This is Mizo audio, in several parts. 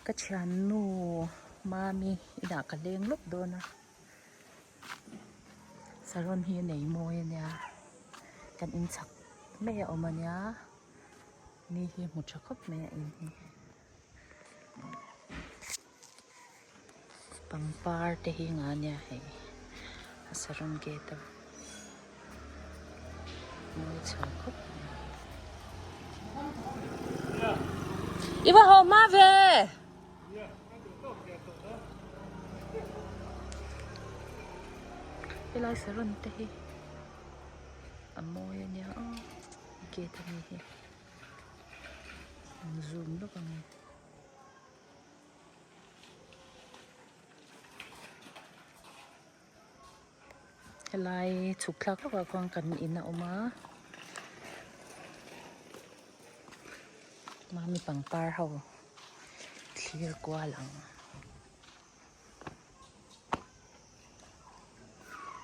Ka thiannu Mami inah ka leng lawk dawn a, saron hi a nei mawi a nia, kan inchak mai a awm a nia, ni hi hmu tha khawp mai a in hi. Pangpar te hi nga nia hei a saron gate a mawi chho khawp mai. I va haw hma ve! Helai saron te hi a mawi a nia aw gate a mi hi an zoom lawk ang e. Helai chhuk thlak lawkah khuan kan in a awm a mami pangpar ho thlir kual ang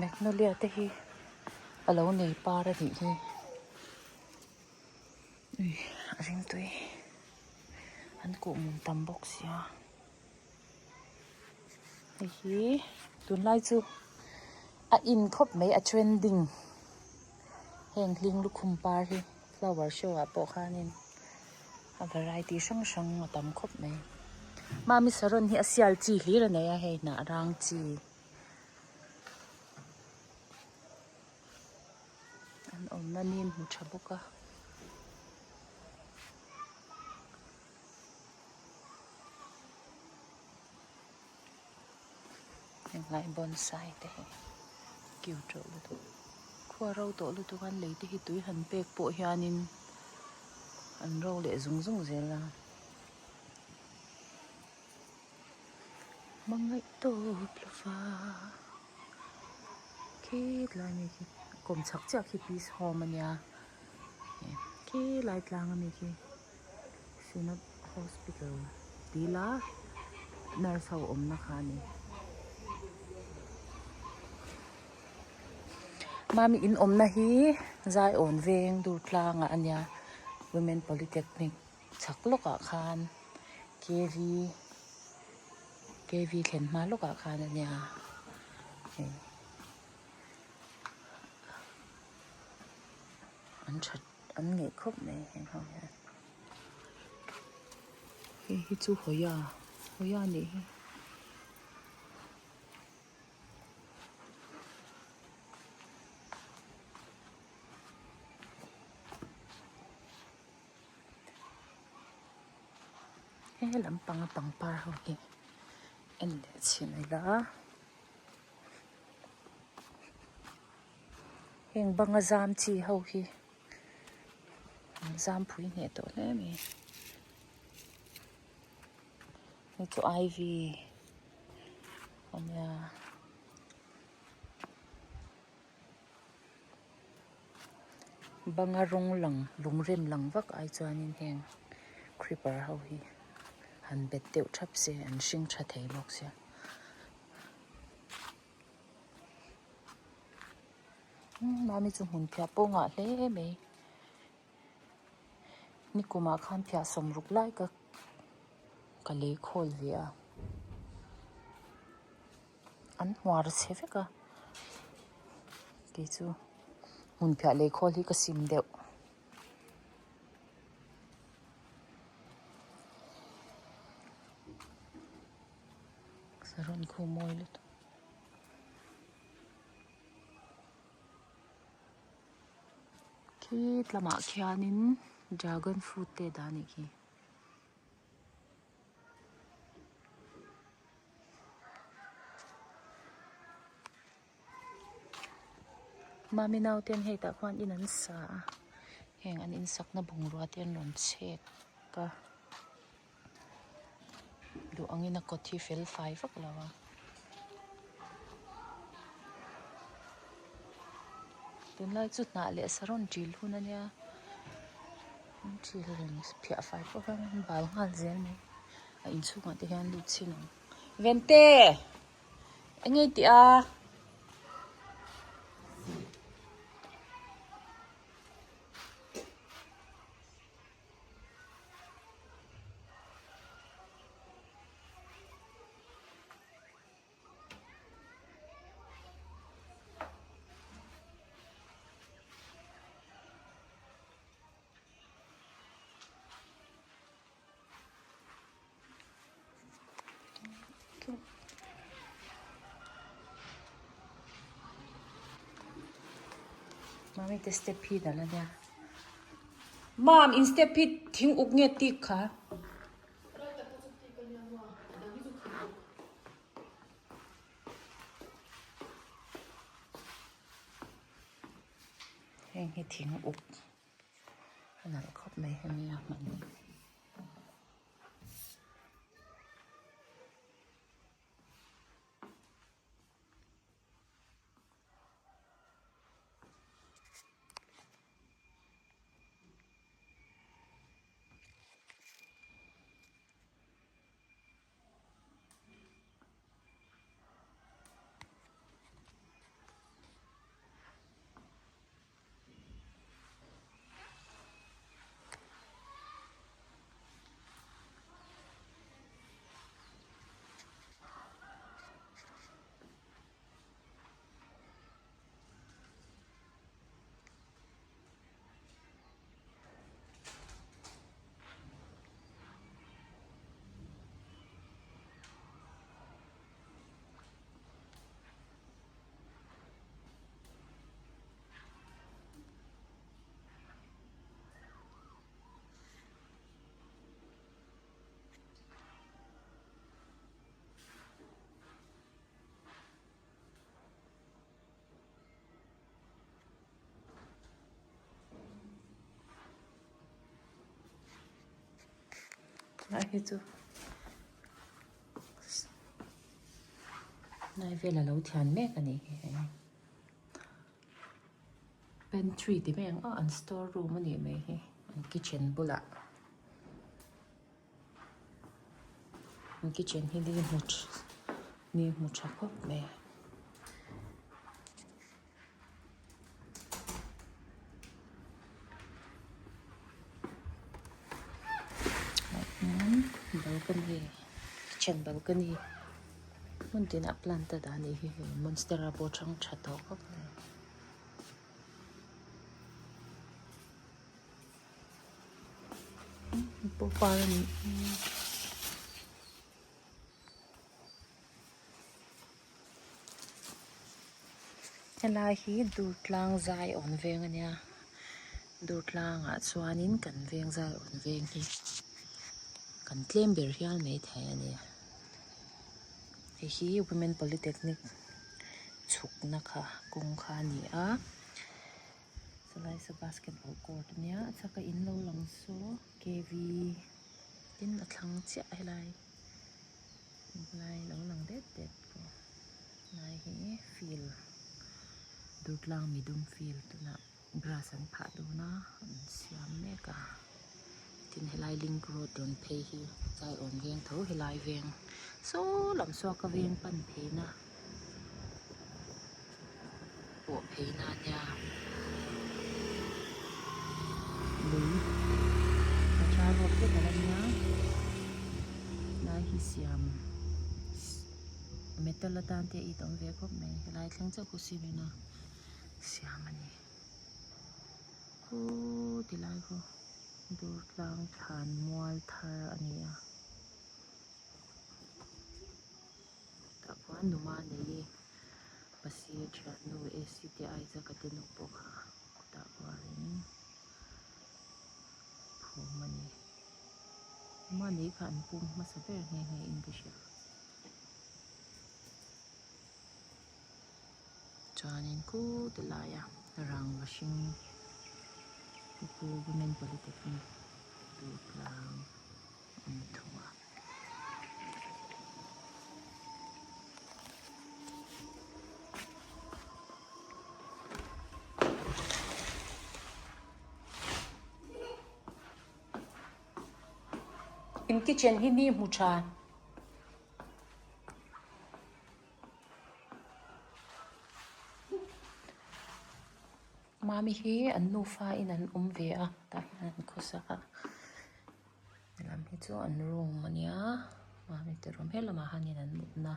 magnolia te hi a lo nei par a nih hi. Ui a ringtui an kuhmum tam bawk sia hei hi tunlai chu a in khawp mai a trending heng hling lukhum par hi flower show ah pawh khanin a variety hrang hrang a tam khawp mai mami saron hi a sial chi hlir a nei a hei hnah rang chi. An awmna ni an hmu tha bawk a. Henglai bonsai te hi cute reuh lutuk. Khua ro tawh lutuk a an lei te hi tui han pek pawh hianin an ro leh zung zung zel a. Hmangaih tawp lova khi tlai mi khi kawm chhak chiah khi peace home ania khi lai tlang ami khi synod hospital tih ila nurse ho awmna kha ani mami in awmna hi zaiawn veng dur tlangah ania women polytechnic. Chhak lawkah khan kv kv thlen hma lawkah khan a nia hei an that an ngeih khawp mai heng ho hian hei hi chu hawia hawia a nih hi. He lampanga pangpar ho hi en leh chhin ila heng banga zam chi ho hi an zam phui hneh tawh hle mai hei chu ivy a nia. Banga rawng lang lung rem lang vak ai chuanin heng creeper ho hi han bet deuh thap se an hring tha thei bawk sia. Mami chu hmun phiah pawh ngah hle mai nikumah khan phiah sawmruk lai ka ka lei khawl ve a. An hmuar chhe vek a kei chu hmun phiah lei khawl hi ka sim deuh. Saron khu mawi lutuk. Khi tlamah khianin dragon fruit te dah a nih khi. Mami naute an hei tah khuan in an sa a heng an insakna bungrua te an rawn chhek a duh angin a kawt hi fel fai vak lo a tunlai chu hnah leh saron ṭil hun a nia. An thil reng phiah fai pawh hian an bal nghal zel mai a inchhungah te hian lut chhin ang Vente eng nge i tih a? Mami te step hi nalh ania. Mam in step hi thing uk nge tik kha? Heng hi thing uk a nalh khawp mai hemi a hman hi. Lai hi chu lai vel a lo thian mek a nih hi hei pantry ti mai ang a an store room a nih mai hi an kitchen bulah. An kitchen hi ni hmu ni hmu tha khawp mai. Balcony kitchen balcony hmun tinah plant a dah a nih hi hei monstera pawh a hrang tha tawh khawp mai. Pawhpar a nih hi. Helai hi Durtlang Zaiawn veng a nia. Durtlangah chuanin kan veng Zaiawn veng hi kan tlem ber hial maithei a ni. Hei hi Women Polytechnic chhukna kha kawng kha a ni a. Chulai saw basketball court a nia a chhak a in lo lang saw K_V tin a thlang chiah helai helai lo lang det det pawh helai hi field Durtlang midum field tunah grass an phah dawn a an siam mek a tin helai link road rawn phei hi zaiawm veng tho helai veng saw lam suak a veng pan phei na. Pawh phei na nia lei a tha rawt vek a la nia lai hi siam metal atan te a it awm ve khawp mai helai thleng chauh khu cement a siam a ni khuuu ti lai khu dur tlang thlan mual thar a ni a. Tah khuan numa nei pasir thiannu ac te Isaac a te nu pawh kha kutah khuanin phum a ni. Numa nei kha an pum hmasa ber nghe nghe in ka hria. Chuanin khu tilaia rangva hring Pu Women Polytechnic Durtlang a awm thung a. In kitchen hi ni hmu tha. Mami hi an nufa in an awm ve a tah hian an khawsak a. Helam hi chu an room a nia mami te room he lamah hianin an mutna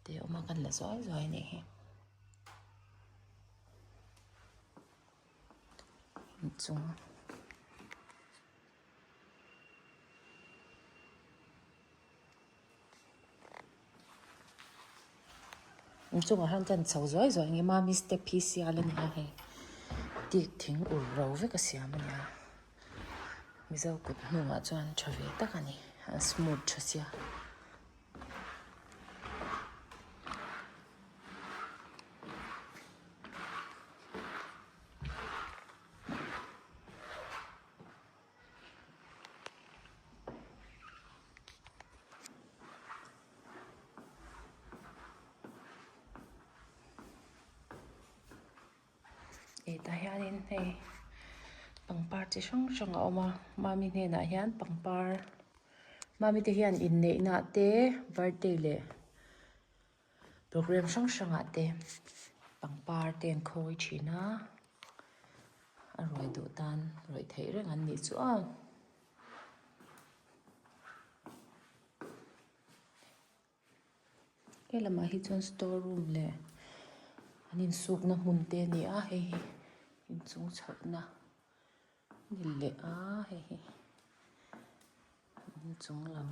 te a awm a kan la zuai zuai a nih hi inchung. Inchungah hian kan chho zuai zuai ang e mami step hi sial a ni a hei. Teak thing ur ro vek a siam a nia. Mizo kut hnungah chuan tha ve tak a ni. A smooth tha sia. Tah hianin hei pangpar chi hrang hrang a awm a mami hnenah hian pangpar mami te hian inneihna te birthday leh program hrang hrangah te pangpar te an khawi thin a a ruai duh tan rawih theih reng an nih chu aw. He lamah hi chuan store room leh an insukna hmun te a ni a hei hi inchung chhohna a ni leh a hei hi inchung lam.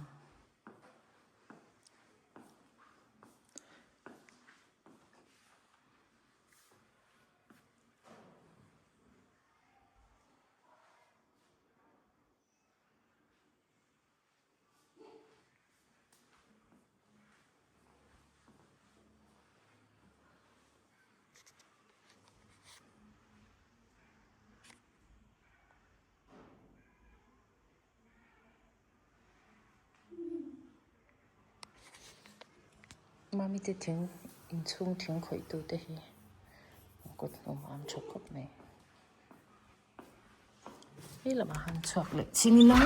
Mami te thing inchhung thing khawih tu te hi an kut hnum a an tha khawp mai. Hei lamah han chhuak leh chin ila.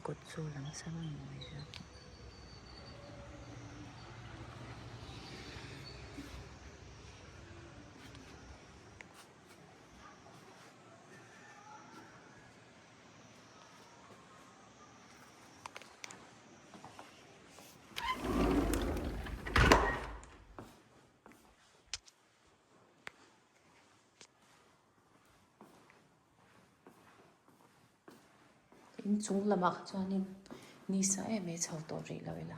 Kawt chu lam sam a ni mai zawk. Inchung lamah kha chuanin ni sa em em chho tawh rih lo ila.